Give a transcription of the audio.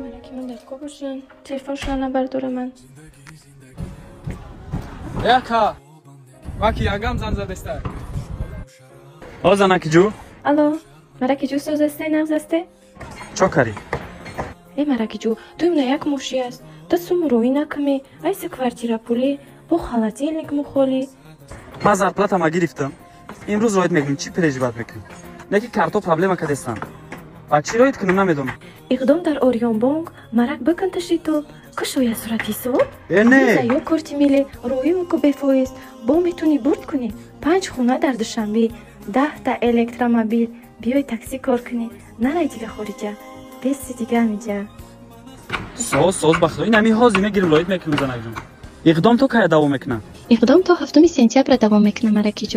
Мараки ман дар ко бошанд, телефоншона набардораман. Яка ваки янгам зан задеста. О, занаки ҷу. Алло, мараки ҷу, созасте, нағзасте? Чо карӣ? Э, мараки ҷу, туимна як моши аст, та суму роӣ накаме, айса квартира пулӣ, бо холодильник мухолӣ. Ман зарплатама гирифтам, имрӯз роид мекунем, чӣ переживать мекунӣ? Не ки карто проблема кадестанд, ба чӣ роид кунам, намедонам. Иқдом дар Ориёнбонк, марак бикун ташитоб, кушоя суратҳисоб. Э, не. Виза ё корти милли роӣ муку бефоиз, бо метунӣ бурд кунӣ панҷ хона дар Душанбе, 10-та электромобил. Биёй таксӣ кор кунӣ, нарай дига хориҷа, беси дига амиҷа. Соз, соз, ба худо, ин ҳамин ҳозир мегирим, роид мекунем. Занакҷон, иқдом то кая давом мекунам? Иқдом то 7 сентябра давом мекунам, маракиҷо.